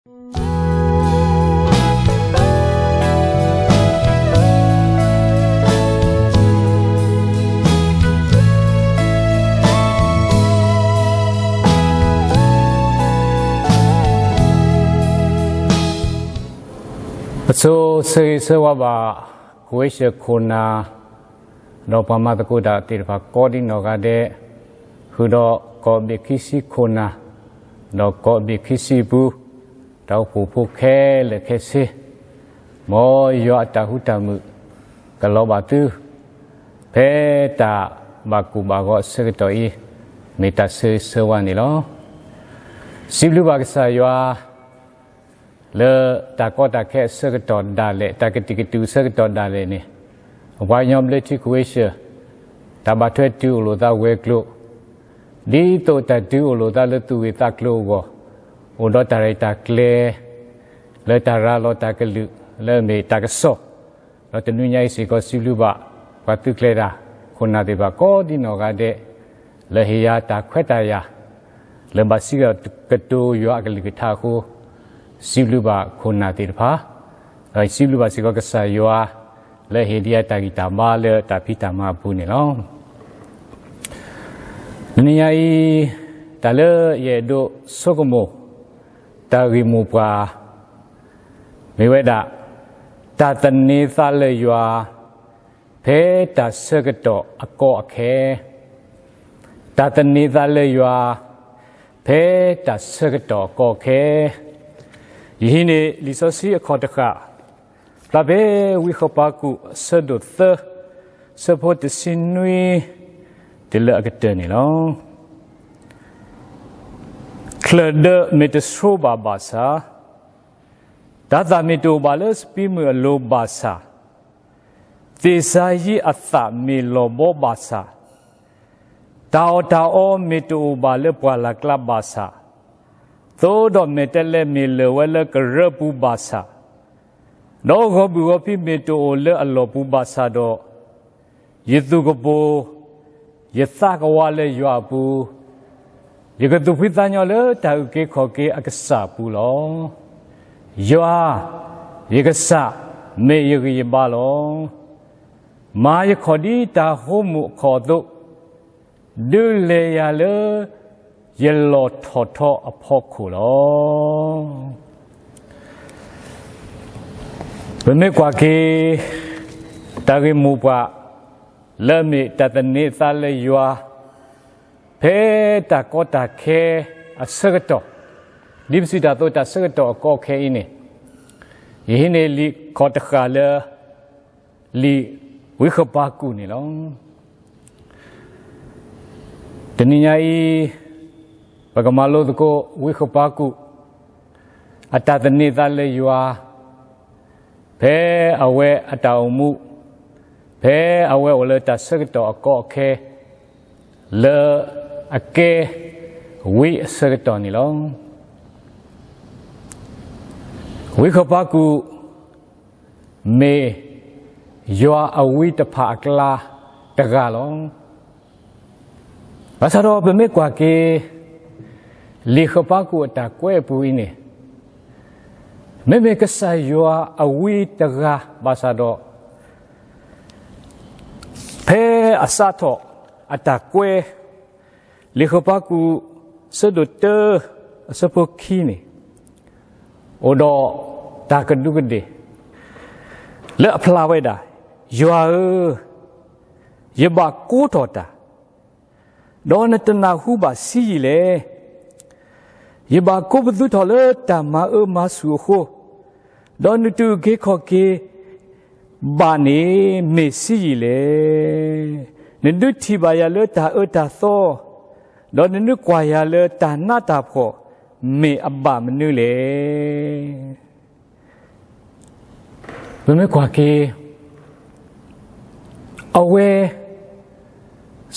ပဆိၣ်ဂ့ၤဆၢဝါဘၣ် ကဝ့ၡၢၣ်ခိၣ်နၢ် ဒီးပှၤမၤသကိးတၢ်သ့ၣ်တဖၣ်ကိးဒံနီၢ်ဂၤဒဲး, ဃုာ်ဒီးကီၢ်ဘ့ၣ်ခံဆံခိၣ်နၢ် ဒီးကီၢ်ဘ့ၣ်ခံဆံအပူၤ, တၢ်အိၣ်ဖှိၣ်ဖိခဲလၢာ်ခဲဆ့, မ်ယွၤအတၢ်ဃူတၢ်မုာ် ကလီၤဘၣ်သု ဖဲတၢ်ဘၣ်ကူၣ်ဘၣ်ဂီၤအဆၢကတီၢ်အံၤ, မ့ၢ်တၢ်ဆိၣ်ဂ့ၤဆၢဝါန့ၣ်လီၤ. စံးဘျုးဘၣ်ကစၢ်ယွၤ လၢတၢ်ကီတၢ်ခဲအဆၢကတီၢ်ဒၣ်လဲာ်, တၢ်ကတံာ်ကတူာ်အဆၢကတီၢ်ဒၣ်လဲာ်န့ၣ်, ပှၤကညီဘျၢထံကဝ့ၡၢၣ် တၢ်ဘၣ်ထွဲတုၤအိၣ်လိာ်သးဝဲၤကျိၤ, ဒ်သိးတၢ်တုၤအိၣ်လိာ်သးလၢသူၣ်ဂ့ၢ်သးကျိၤအဂီၢ်, အိၣ်ဒီးတၢ်ရဲၣ်တၢ်ကျဲၤ လၢတၢ်ရၤလီၤတၢ်ကလုၢ် လၢအမ့ၢ်တၢ်ကစီၣ်, ဒီးတနွံညါအံၤစ့ၢ်ကီး စံးဘျုးဘၣ် ပှၤသုးကျဲၤတၢ်ခိၣ်နၢ်သ့ၣ်တဖၣ်ကိးဒံနီၢ်ဂၤဒဲး လၢဟ့ၣ်ယၤတၢ်ခွဲးတၢ်ယာ် လၢဘၣ်စံးကတိၤယွၤအကလုၢ်ကထါအဃိ, စံးဘျုးဘၣ်ခိၣ်နၢ်သ့ၣ်တဖၣ်, ဒီးစံးဘျုးဘၣ်စ့ၢ်ကီးကစၢ်ယွၤ လၢဟ့ၣ်ဒံးယၤတၢ်ဂံၢ်တၢ်ဘါလၢတၢ်ဖံးတၢ်မၤအပူၤန့ၣ်လီၤ. တနံၤညါအံၤ တၢ်လၢယအဲၣ်ဒိးဆိကမိၣ် တၢ်ဂ့ၢ်မိၢ်ပှၢ် မ့ၢ်ဝဲဒၣ် တၢ်သန့ၤသးလၢယွၤ ဖဲတၢ်ဆၢကတီၢ်အကီအခဲ, တၢ်သန့ၤသးလၢယွၤ ဖဲတၢ်ဆၢကတီၢ်အကီအခဲ. ယဟံးန့ၢ်လံာ်စီဆှံအခီၣ်တဃၣ် ဖျါဖဲဝံဃပၤကူာ် အဆၢဒိၣ်သၢ ဆၢဖိတဆံနွံ တုၤလၢအကတၢၢ်န့ၣ်လီၤ. ချၢၣ်ဒၢးမ့ၢ်တဆှိဘၣ်ဘၣ်ဆၣ်, တၤသၣ်မ့ၢ်တအိၣ်ဘၣ်လၢစပံးမုၢ်အလိၤဘၣ်ဆၣ်, သ့ၣ်စၤယံးအသၣ်မ့ၢ်လီၤဘီဘၣ်ဆၣ်, တၢ်အီၣ်တၢ်အီမ့ၢ်တအိၣ်ဘၣ်လၢပှၢ်လၢ်ကျါဘၣ်ဆၣ်, သိဒီးမဲာ်တဲးလဲးမ့ၢ်လၢာ်ဝဲလၢကရၢပူၤဘၣ်ဆၣ်, ဒီးဂီၤဘုၣ်ဂီၤဖံးမ့ၢ်တအိၣ်လၢအလီၢ်ပူၤဘၣ်ဆၣ်ဒီး, ယသူၣ်ကပိာ် ယသးကဝးလၢယွၤအပူၤ, ယကသူၣ်ဖှံသးညီလၢတၢ်အုၣ်က့ၤခီၣ်က့ၤအကစၢ်အပူၤလီၤ. ယွၤ, ယကစၢ်, မ့ၢ်ယဂံၢ်ယဘါလီၤ. မၤယခီၣ်ဒ်တၢ်ဟိမူးအခီၣ်အသိး, ဒုးလဲၤယၤလၢယလီၢ်ထီၣ်ထီအဖီခိၣ်လီၤ. ပမ့ၢ်ကွၢ်က့ၤ တၢ်ဂ့ၢ်မိၢ်ပှၢ် လၢအမ့ၢ်တၢ်သန့ၤသးလၢယွၤ ဖဲတၢ်ကီတၢ်ခဲအဆၢကတီၢ်, ဒ်ပစံးတၢ်အသိးတၢ်ဆၢကတီၢ်အကီအခဲအံၤန့ၣ်, ယဟံးန့ၢ်လံာ်ခီၣ်တဃၣ်လၢ လံာ်ဝံဃပၤကူာ်န့ၣ်လီၤ. တနံၤညါအံၤ ပကမၤလိသကိးဝံဃပၤကူာ် အတၢ်သန့ၤသးလၢယွၤ ဖဲအဝဲအတၢ်အိၣ်မူ, ဖဲအဝဲအိၣ်လၢတၢ်ဆၢကတီၢ်အကီအခဲ လၢအကဲဝံအဆၢကတီၢ်န့ၣ်လီၤ. ဝံဃပၤကူာ် မ့ၢ်ယွၤအဝံတဖၣ်အကျါတဂၤလီၤ. ဘၣ်ဆၣ်ဒီးပမ့ၢ်ကွၢ်က့ၤ လံာ်ဃပၤကူာ်အတၢ်ကွဲးအပူၤအံၤန့ၣ်, မ့မ့ၢ်ကစၢ်ယွၤအဝံတဂၤဘၣ်ဆၣ်ဒီး, ဖဲအစးထီၣ်အတၢ်ကွဲး လံာ်ဃပၤကူာ် ဆၢဒိၣ်တၢ အဆၢဖိခံန့ၣ်, အိၣ်ဒီးတၢ်ကဒူးကဒ့ၣ် လၢအဖျါဝဲဒၣ်, ယွၤဧၢ, ယဘၣ်ကိးထီၣ်တၢ်, ဒီးနတနၢ်ဟူဘၣ်ဆံးယံာ်လဲၣ်. ယဘၣ်ကိးပသူထီၣ်လၢတၢ်မၤအၢမၤဆူၣ်အဃိ, ဒီးနတအုၣ်က့ၤခီၣ်က့ၤဘၣ်န့ၣ် မ့ၢ်ဆံးယံာ်လဲၣ်. နဒုးထံၣ်ဘၣ်ယၤလၢတၢ်အၢတၢ်သီ, ဒီးနဒုးကွၢ်ယၤလၢတၢ်နးတၢ်ဖှီၣ် မ့ၢ်အဘၣ်မနုၤလဲၣ်. ပမ့ၢ်ကွၢ်က့ၤ အဝဲ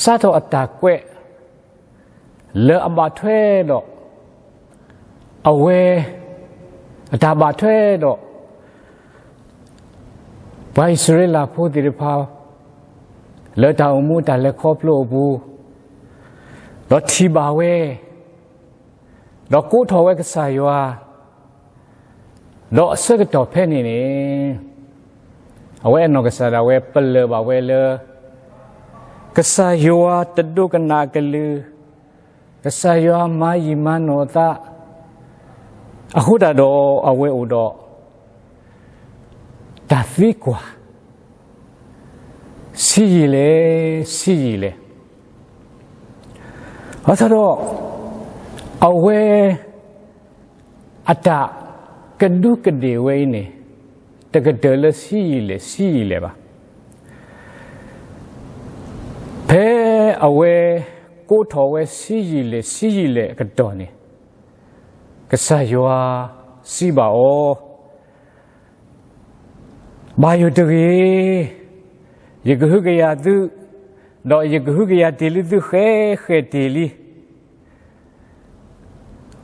စးထီၣ်အတၢ်ကွဲး လၢအဘၣ်ထွဲဒီး အဝဲ အတၢ်ဘၣ်ထွဲဒီး ပှၤအံၣ်စရ့လးဖိသ့ၣ်တဖၣ် လၢတၢ်အိၣ်မူတၢ်လဲၤခီဖျိအပူၤ, ဒီးထံၣ်ဘၣ်ဝဲ ဒီးကိးထီၣ်ဝဲကစၢ်ယွၤ, ဒီးအဆၢကတီၢ်ဖဲန့ၣ်န့ၣ် အဝဲအနီၢ်ကစၢ်ဒၣ်ဝဲပလၢၢ်ဘၣ်ဝဲလၢ ကစၢ်ယွၤတဒိကနၣ်အကလုၢ်, ကစၢ်ယွၤမၤယံာ်မၤနီၢ်အသး, အဃိသတးဒီးအဝဲအိၣ်ဒီး တၢ်သံကွၢ် ဆံးယံာ်လဲၣ်, ဆံးယံာ်လဲၣ်. ဘၣ်ဆၣ်ဒီး အဝဲ အတၢ်ကဒူးကဒ့ၣ်ဝဲအံၤန့ၣ် တကတၢၢ်လၢဆံးယံာ်လဲၣ် ဆံးယံာ်လဲၣ်ဘၣ်. ဖဲအဝဲ ကိးထီၣ်ဝဲဆံးယံာ်လဲၣ် ဆံးယံာ်လဲၣ်အကတီၢ်န့ၣ် ကစၢ်ယွၤစံးဘၣ်အီၤ, ဘၣ်ယိၣ်တဂ့ၤ, ယကဟုကယာ်သု, ဒီးယကဟုကယာ်တ့ၢ်လံသုဃဲဃဲတ့ၢ်လံ.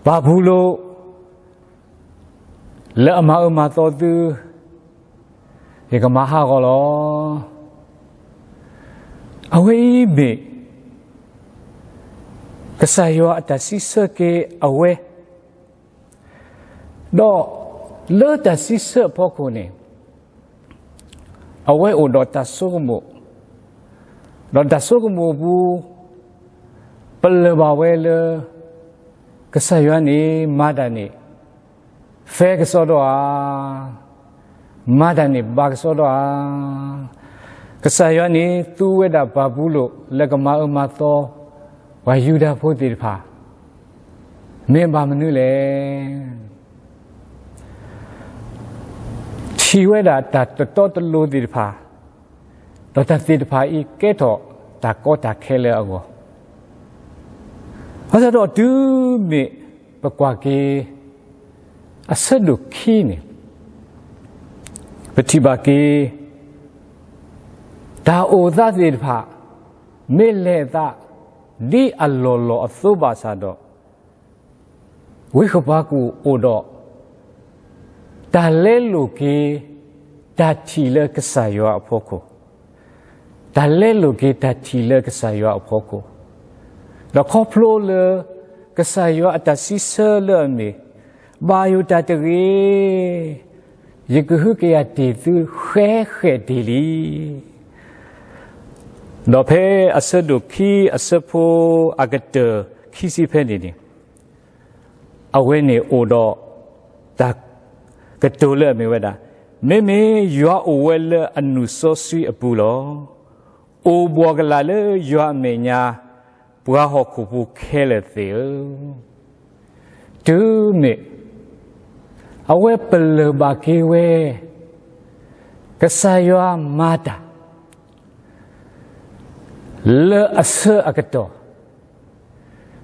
ဘၤဘူလိၣ် လၢအမၤအၢမၤသီသု ယကမၤဟးဂီၤလီၤ. အဝဲအံၤမ့ၢ် ကစၢ်ယွၤအတၢ်စံးဆၢက့ၤအဝဲ, ဒီးလၢတၢ်စံးဆၢအဖီခိၣ်န့ၣ် အဝဲအိၣ်ဒီးတၢ်ဆိကမိၣ်, ဒီးတၢ်ဆိကမိၣ်အပူၤ ပလၢၢ်ဘၣ်ဝဲလၢ ကစၢ်ယွၤန့ၣ်မၤတၢ်န့ၣ် fastကစီဒီဧါ, မၤတၢ်န့ၣ်ဘၣ်ကစီဒီဧါ. ကစၢ်ယွၤန့ၣ်သူဝဲဒၣ်ဘၤဘူလိၣ်လၢကမၤအၢမၤသီ ပှၤယူဒၤဖိသ့ၣ်တဖၣ် မ့ၢ်ဘၣ်မနုၤလဲၣ်. ထံၣ်ဝဲဒၣ်တၢ်တတီတလိၤသ့ၣ်တဖၣ်, ဒီးတၢ်သ့ၣ်တဖၣ်အံၤကဲထီၣ်တၢ်ကီတၢ်ခဲလၢအဂီၢ်, ဘၣ်ဆၣ်ဒီးတုၤမ့ၢ်ပကွၢ်က့ၤ အဆၢဒိၣ်ခံန့ၣ် ပထံၣ်ဘၣ်က့ၤ တၢ်အိၣ်သးသ့ၣ်တဖၣ် မ့ၢ်လဲၤအသး ဒ်အလီၢ်လီၢ်အသိးဘၣ်ဆၣ်ဒီး ဝံဃပၤကူၣ်အိၣ်ဒီး တၢ်လဲလိာ်က့ၤ တၢ်ထံၣ်လၢကစၢ်ယွၤအဖီခိၣ်, တၢ်လဲလိာ်က့ၤတၢ်ထံၣ်လၢကစၢ်ယွၤအဖီခိၣ်, ဒီးခီဖျိလၢ ကစၢ်ယွၤအတၢ်စံးဆၢလၢအမ့ၢ် ဘၣ်ယိၣ်တၢ်တဂ့ၤ, ယကဟုကယာ်တ့ၢ်သုဃဲဃဲတ့ၢ်လံ. ဒီးဖဲအဆၢဒိၣ်ခံအဆၢဖိအကတၢၢ်ခံဆံဖဲန့ၣ်န့ၣ် အဝဲန့ၣ်အိၣ်ဒီး တၢ်ကတိၤလၢအမ့ၢ်ဝဲဒၣ်, မ့မ့ၢ်ယွၤအိၣ်ဝဲလၢအနုာ်စီဆှံအပူၤလီၤ. အိၣ်ဘှီၣ်ကလာ်လၢယွၤအမဲာ်ညါ, ပှၤဟီၣ်ခိၣ်ဖိခဲလၢာ်သ့ၣ်ဧၢ. တုၤမ့ၢ် အဝဲပလၢၢ်ဘၣ်က့ၤဝဲ ကစၢ်ယွၤမၤတၢ် လၢအဆၢအကတီၢ်,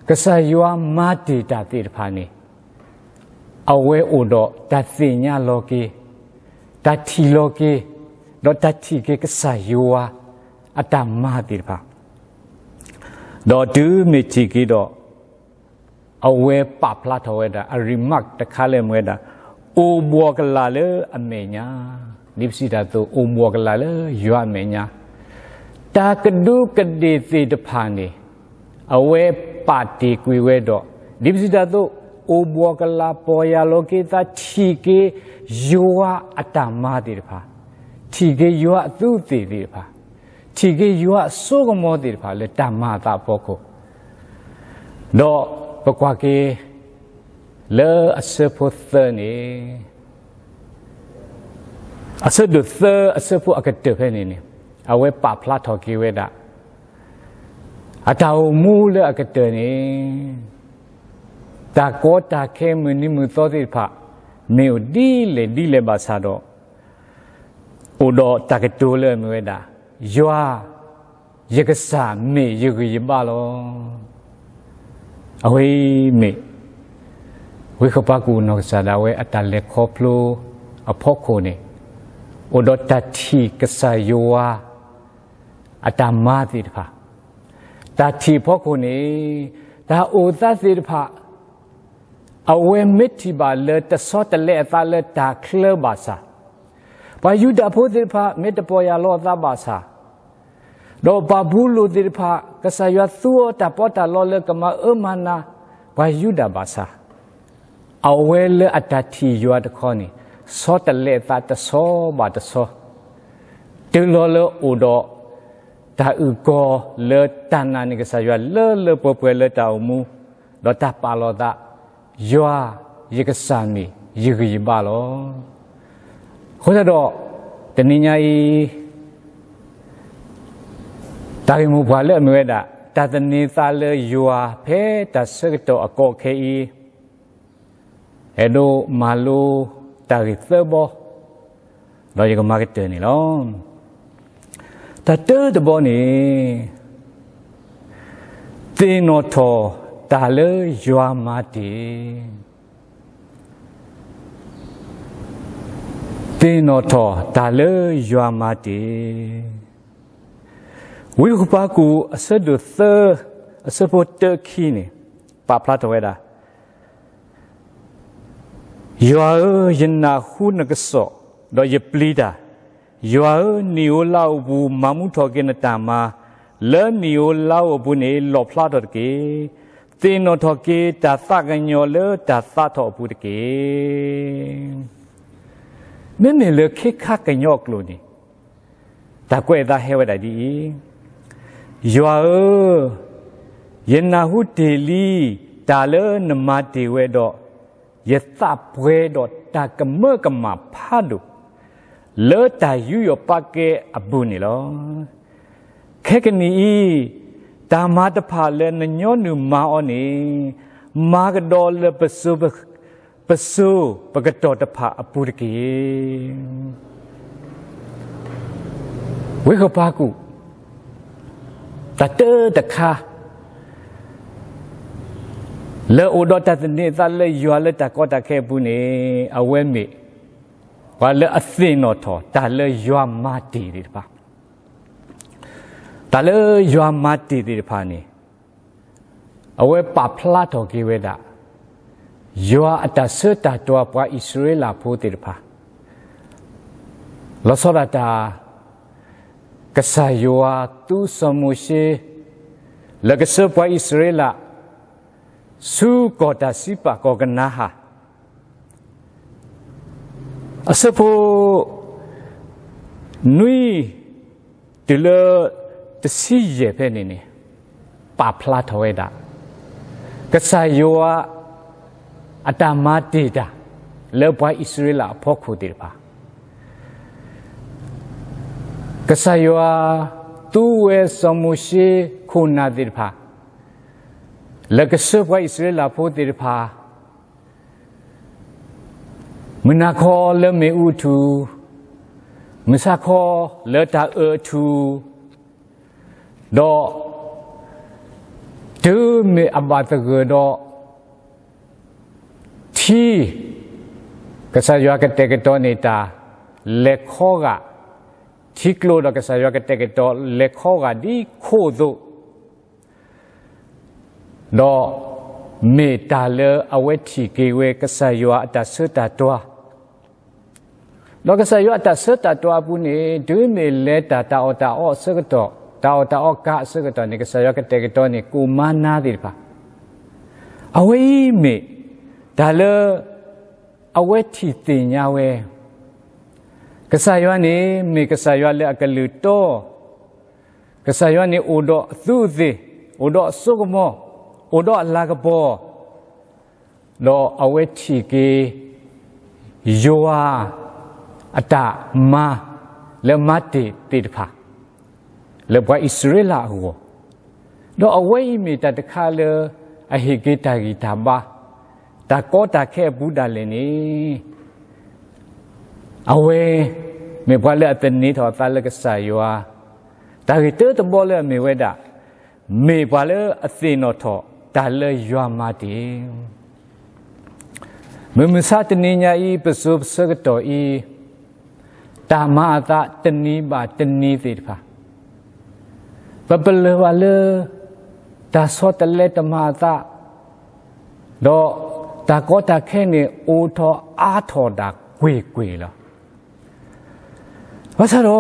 ကစၢ်ယွၤမၤတ့ၢ်တၢ်သ့ၣ်တဖၣ်န့ၣ် အဝဲအိၣ်ဒီးတၢ်သ့ၣ်ညါလီၤက့ၤ, တၢ်ထံၣ်လီၤက့ၤ, ဒီးတၢ်ထံၣ်က့ၤကစၢ်ယွၤအတၢ်မၤသ့ၣ်တဖၣ်, ဒီးတုၤမ့ၢ်ထံၣ်က့ၤဒီး အဝဲပာ်ဖျါထီၣ်ဝဲဒၣ် အ remark တခါလၢမ့ၢ်ဝဲဒၣ်, အိၣ်ဘှီၣ်ကလာ်လၢအမဲာ်ညါ, ဒ်ပစံးတၢ်အသိး အိၣ်ဘှီၣ်ကလာ်လၢယွၤအမဲာ်ညါ, တၢ်ကဒူးကဒ့ၣ်သ့ၣ်တဖၣ်န့ၣ် အဝဲပာ်တ့ၢ်ကွံာ်ဝဲဒီး ဒ်ပစံးတၢ်အသိး အိၣ်ဘှီၣ်ကလာ်ပီၢ်ယၢ်လီၤက့ၤသး ထံၣ်က့ၤယွၤအတၢ်မၤသ့ၣ်တဖၣ်, ထံၣ်က့ၤယွၤအသူးအသ့ၣ်သ့ၣ်တဖၣ်, ထံၣ်က့ၤယွၤအစိကမီၤသ့ၣ်တဖၣ်လၢတၢ်မၤအသးအဖီခိၣ်, ဒီးပကွၢ်က့ၤ လၢအဆၢဖိသၢန့ၣ်, အဆၢဒိၣ်သၢအဆၢဖိအကတၢၢ်ဖဲန့ၣ်န့ၣ်, အဝဲပာ်ဖျါထီၣ်က့ၤဝဲဒၣ် အတၢ်အိၣ်မူလၢအကတၢၢ်န့ၣ်, တၢ်ကီတၢ်ခဲမုၢ်နံၤမုၢ်သီသ့ၣ်တဖၣ် မ့ၢ်အိၣ်ဒ်လဲၣ်ဒ်လဲၣ်ဘၣ်ဆၣ်ဒီး အိၣ်ဒီးတၢ်ကတိၤလၢအမ့ၢ်ဝဲဒၣ်, ယွၤ, ယကစၢ်မ့ၢ်ယဂံၢ်ယဘါလီၤ. အဝဲအံၤမ့ၢ် ဝံဃပၤကူၣ်နီၢ်ကစၢ်ဒၣ်ဝဲအတၢ်လဲၤခီဖျိအဖီခိၣ်န့ၣ်, အိၣ်ဒီးတၢ်ထံၣ်ကစၢ်ယွၤ အတၢ်မၤသ့ၣ်တဖၣ်, တၢ်ထံၣ်အဖီခိၣ်န့ၣ်, တၢ်အိၣ်သးသ့ၣ်တဖၣ် အဝဲမ့ၢ်ထံၣ်ဘၣ်လၢတဆီတလဲအသးလၢတၢ်ချၢဘၣ်ဆၣ်, ပှၤယူဒၤဖိသ့ၣ်တဖၣ် မ့ၢ်တပီၢ်ယၢ်လီၤအသးဘၣ်ဆၣ်, ဒီးဘၤဘူလိၣ်သ့ၣ်တဖၣ် ကစၢ်ယွၤသူအီၤတၢ်ပီးတၢ်လီလၢကမၤအၢမၤနး ပှၤယူဒၤဘၣ်ဆၣ်, အဝဲလၢအတၢ်ထံၣ်ယွၤတခီန့ၣ်, ဆီတလဲအသးတဆီဘၣ်တဆီ, တုၤလီၤလၢအိၣ်ဒီး တၢ်အုၣ်ကီၤလၢတၢ်နာ်န့ၢ်ကစၢ်ယွၤလၢလၢပှဲၤပှဲၤလၢတၢ်အိၣ်မူ, ဒီးတၢ်ပာ်လီၤသး, ယွၤယကစၢ်မ့ၢ်ယဂံၢ်ယဘါလီၤ. အဃိသတးဒီး တနံၤညါအံၤ တၢ်ဂ့ၢ်မိၢ်ပှၢ်လၢအမ့ၢ်ဝဲဒၣ် တၢ်သန့ၤသးလၢယွၤဖဲတၢ်ဆၢကတီၢ်အကီအခဲအံၤ အဲၣ်ဒိးမၤလိတၢ်ဂ့ၢ်သၢဘီ, ဒီးယကမၤကတၢၢ်န့ၣ်လီၤ. တၢ်တၢတဘီန့ၣ် သ့ၣ်နီၣ်ထီၣ်တၢ်လၢယွၤမၤတ့ၢ်, သ့ၣ်နီၣ်ထီၣ်တၢ်လၢယွၤမၤတ့ၢ်. ဝံဃပၤကူာ်အဆၢဒိၣ်သၢ အဆၢဖိတၢခံန့ၣ် ပာ်ဖျါထီၣ်ဝဲဒၣ်, ယွၤဧၢ, ယနၢ်ဟူနကစီၣ်, ဒီးယပျံၤတၢ်, ယွၤဧၢ, နံၣ်ဧိၤလါဧိၤအပူၤ မၤမူထီၣ်က့ၤနတၢ်မၤ, လၢနံၣ်ဧိၤလါဧိၤအပူၤန့ၣ် လီၣ်ဖျါထီၣ်တက့ၢ်. သ့ၣ်နီၣ်ထီၣ်က့ၤတၢ်သးကညီၤလၢတၢ်သးထီၣ်အပူၤတက့ၢ်. မ့မ့ၢ်လၢခ့ခါကညီအကျိာ်န့ၣ် တၢ်ကွဲးအသးဟဲဝဲဒၣ်ဒ်အံၤ, ယွၤဧၢ, ယနၢ်ဟူတ့ၢ်လံတၢ်လၢနမၤတ့ၢ်ဝဲဒီး, ယသးပှဲၤဒီးတၢ်ကမၢကမၣ်ဖးဒိၣ် လၢတၢ်ယူးယီၣ်ပာ်ကဲအပူၤန့ၣ်လီၤ. ခဲကနံၣ်အံၤ, တၢ်မၤတဖၣ်လၢနညီနုၢ်မၤအီၤန့ၣ်, မၤကဒီးလၢ ပစိၤပကတီၢ်တဖၣ်အပူၤတက့ၢ်. ဝံဃပၤကူာ် တၢ်တၢတခါ လၢအိၣ်ဒီးတၢ်သန့ၤအသးလၢယွၤလၢတၢ်ကီတၢ်ခဲအပူၤန့ၣ်, အဝဲမ့ၢ်ပှၤလၢအသ့ၣ်နီၣ်ထီၣ်တၢ်လၢယွၤမၤတ့ၢ်သ့ၣ်တဖၣ်, တၢ်လၢယွၤမၤတ့ၢ်သ့ၣ်တဖၣ်န့ၣ် အဝဲပာ်ဖျါထီၣ်က့ၤဝဲဒၣ် ယွၤအတၢ်ဆၢတၢ်တွၤပှၤအံၣ်စရ့လးဖိသ့ၣ်တဖၣ်, လီၤဆီဒၣ်တၢ် ကစၢ်ယွၤသူစီၤမိၤၡ့ လၢကဆှၢပှၤအံၣ်စရ့လး ဆူကီၢ်တၢ်စံးပာ်ကီၢ်ကနၤဧၣ် အဆၢဖိ နွံ တုၤလၢ တဆံယဲၢ်ဖဲန့ၣ်န့ၣ် ပာ်ဖျါထီၣ်ဝဲဒၣ် ကစၢ်ယွၤ အတၢ်မၤတ့ၢ်တၢ် လၢပှၤအံၣ်စရ့လးအဖီခိၣ်သ့ၣ်တဖၣ်, ကစၢ်ယွၤ သူဝဲစီၤမိၤၡ့ခိၣ်နၢ်သ့ၣ်တဖၣ် လၢကဆှၢပှၤအံၣ်စရ့လးဖိသ့ၣ်တဖၣ် မုၢ်နၤခီလၢမ့ၣ်အူအထူၣ်, မုၢ်ဆါခီလၢတၢ်အၢၣ်အထူၣ်, ဒီး တုၤမ့ၢ်အဘၣ်သဂၢၢ်ဒီး ထံ ကစၢ်ယွၤကတဲာ်ကတီၤန့ၢ်တၢ် လဲၤခီဂာ်, ထံကျိဒီးကစၢ်ယွၤကတဲာ်ကတီၤလဲၤခီဂာ်ဒ်ခိၣ်အသိး ဒီး မ့ၢ်တၢ်လၢအဝဲထံၣ်က့ၤဝဲကစၢ်ယွၤအတၢ်ဆၢတၢ်တွၤ, ဒီးကစၢ်ယွၤအတၢ်ဆၢတၢ်တွၤအပူၤန့ၣ် တုၤမ့ၢ်လဲၤတၢ်တၢ်အီၣ်တၢ်အီအဆၢကတီၢ်, တၢ်အီၣ်တၢ်အီကၤအဆၢကတီၢ်န့ၣ် ကစၢ်ယွၤကတဲာ်ကတီၤန့ၢ်ကိၣ်မၤနၤသ့ၣ်တဖၣ်, အဝဲအံၤမ့ၢ် တၢ်လၢ အဝဲထံၣ်သ့ၣ်ညါဝဲ ကစၢ်ယွၤန့ၣ် မ့ၢ်ကစၢ်ယွၤလၢအကလုၢ်တီ, ကစၢ်ယွၤန့ၣ်အိၣ်ဒီးအသူးအသ့ၣ်, အိၣ်ဒီးအစိကမီၤ, အိၣ်ဒီးအလၤကပီၤ, ဒီးအဝဲထံၣ်က့ၤ ယွၤ အတၢ်မၤ လၢမၤတ့ၢ်သ့ၣ်တဖၣ် လၢပှၤအံၣ်စရ့လးအဂီၢ်, ဒီးအဝဲအံၤမ့ၢ်တၢ်တခါလၢ အဟ့ၣ်က့ၤတၢ်ဂံၢ်တၢ်ဘါ, တၢ်ကီတၢ်ခဲအပူၤဒၣ်လဲာ်န့ၣ် အဝဲ မ့ၢ်ပှၤလၢအသန့ၤထီၣ်အသးလၢကစၢ်ယွၤ, တၢ်ဂ့ၢ်တၢတဘီလၢအမ့ၢ်ဝဲဒၣ်, မ့ၢ်ပှၤလၢအသ့ၣ်နီၣ်ထီၣ်တၢ်လၢယွၤမၤတ့ၢ် မုၢ်မဆါတနံၤညါအံၤ ပစိၤပဆၢကတီၢ်အံၤ, တၢ်မၤအသးတနံၤဘၣ်တနံၤသ့ၣ်တဖၣ်, ပပလၢၢ်ဘၣ်လၢ တၢ်ဆီတလဲတမၤအသး, ဒီးတၢ်ကီတၢ်ခဲန့ၣ် အိၣ်ထီၣ်အါထီၣ်ဒၣ်ကွ့ၢ်ကွ့ၢ်လီၤ. ဘၣ်ဆၣ်ဒီး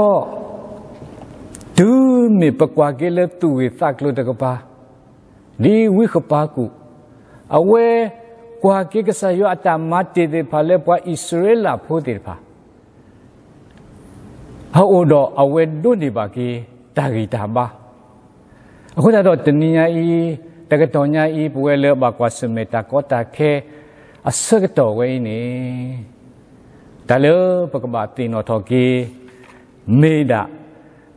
တုၤမ့ၢ်ပကွၢ်က့ၤလၢသူၣ်ဂ့ၢ်သးကျိၤတကပၤ, ဒ်ဝံဃပၤကူာ်, အဝဲ ကွၢ်က့ၤကစၢ်ယွၤအတၢ်မၤတ့ၢ်သ့ၣ်တဖၣ်လၢပှၤအံၣ်စရ့လးဖိသ့ၣ်တဖၣ် အအိၣ်ဒီးအဝဲဒိးန့ၢ်ဘၣ်က့ၤတၢ်ဂံၢ်တၢ်ဘါ. အဃိသတးဒီးတနံၤညါအံၤ, တကတီၢ်ညါအံၤ ပဝဲလၢအဘၣ်ကွၢ်ဆၢၣ်မဲာ်တၢ်ကီတၢ်ခဲအဆၢကတီၢ်ဝဲအံၤန့ၣ်, တၢ်လၢပကဘၣ်သ့ၣ်နီၣ်ထီၣ်က့ၤ မ့ၢ်ဒၣ်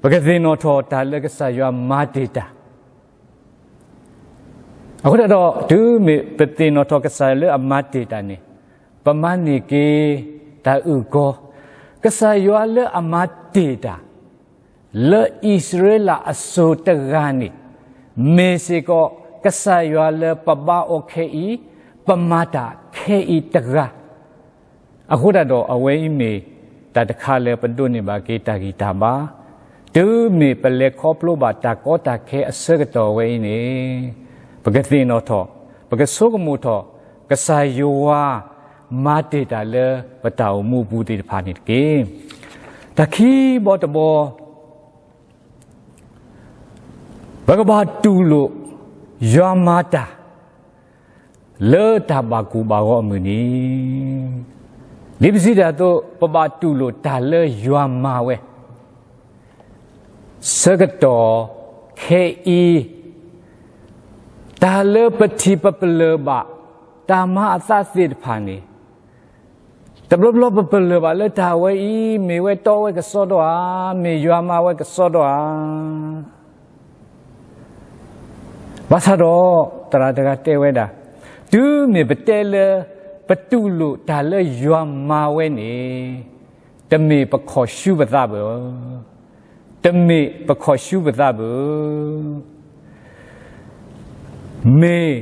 ပကသ့ၣ်နီၣ်ထီၣ်တၢ်လၢကစၢ်ယွၤမၤတ့ၢ်တၢ် အဃိသတးဒီး တုၤမ့ၢ်ပသ့ၣ်နီၣ်ထီၣ်ကစၢ်ယွၤလၢအမၤတ့ၢ်တၢ်န့ၣ်, ပမၤန့ၢ်က့ၤတၢ်အုၣ်ကီၤ, ကစၢ်ယွၤလၢအမၤတ့ၢ်တၢ် လၢအံၣ်စရ့လးအစိၤတဂၤန့ၣ်, မ့ၢ်စ့ၢ်ကီး ကစၢ်ယွၤလၢပဘါအီၤခဲအံၤ, ပမၤတၢ်ခဲအံၤတဂၤ အဃိသတးဒီး အဝဲအံၤမ့ၢ်တၢ်တခါလၢပဒိးန့ၢ်ဘၣ်က့ၤတၢ်ဂံၢ်တၢ်ဘါ, တုၤမ့ၢ်ပလဲၤခီဖျိဘၣ်တၢ်ကီတၢ်ခဲအဆၢကတီၢ်ဝဲအံၤန့ၣ်, ပကသ့ၣ်နီၣ်ထီၣ်, ပကဆိကမိၣ်ထီၣ်, ကစၢ်ယွၤမၤတ့ၢ်တၢ်လၢပတၢ်အိၣ်မူအပူၤသ့ၣ်တဖၣ်န့ၣ်တက့ၢ်. တၢ်ခံဘီတဘီ ပကဘၣ်တူၢ်လိာ်ယွၤမၤတၢ် လၢတၢ်ဘၣ်ကိၢ်ဘၣ်ဂီၤအမုၢ်နံၤ, ဒ်ပစံးတၢ်အသိး ပဘၣ်တူၢ်လိာ်တၢ်လၢယွၤမၤဝဲ ဆၢကတီၢ်ခဲအံၤ, တၢ်လၢပထံၣ်ပပလၢၢ်ဘၣ်, တၢ်မၤအသးသ့ၣ်တဖၣ်န့ၣ်, တဘျီဘျီပပလၢၢ်ဘၣ်လၢတၢ်ဝဲအံၤ မ့ၢ်ဝဲတီဝဲကစီဒီဧါ, မ့ၢ်ယွၤမၤဝဲကစီဒီဧါ. ဘၣ်ဆၣ်ဒီး သရၣ်တဂၤတဲဝဲဒၣ်, တုၤမ့ၢ်ပတဲလၢ ပတူၢ်လိာ်တၢ်လၢယွၤမၤဝဲန့ၣ်, တမ့ၢ်ပခီၣ်ဆူပသးဘၣ်, တမ့ၢ်ပခီၣ်ဆူပသးဘၣ်, မ့ၢ်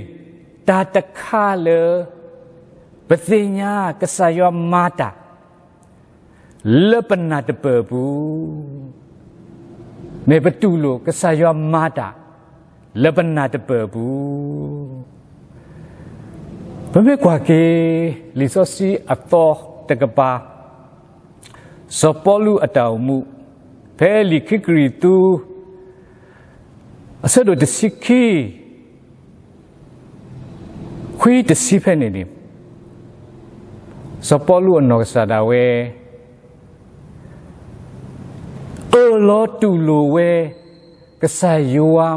တၢ်တခါလၢ ပသ့ၣ်ညါကစၢ်ယွၤမၤတၢ် လၢပနၢ်တပၢၢ်အပူၤ, မ့ၢ်ပတူၢ်လိာ်ကစၢ်ယွၤမၤတၢ် လၢပနၢ်တပၢၢ်အပူၤ, ပမ့ၢ်ကွၢ်က့ၤ လံာ်စီဆှံအသီတကပၤ, စီၤပီလူးအတၢ်အိၣ်မူ, ဖဲလံာ်ခံကရံၣ်သူး အဆၢဒိၣ်တဆံခံ ခွံတဆံဖဲန့ၣ်န့ၣ်, စီၤပီလူးအနီၢ်ကစၢ်ဒၣ်ဝဲ အၢၣ်လီၤတူၢ်လိာ်ဝဲ ကစၢ်ယွၤ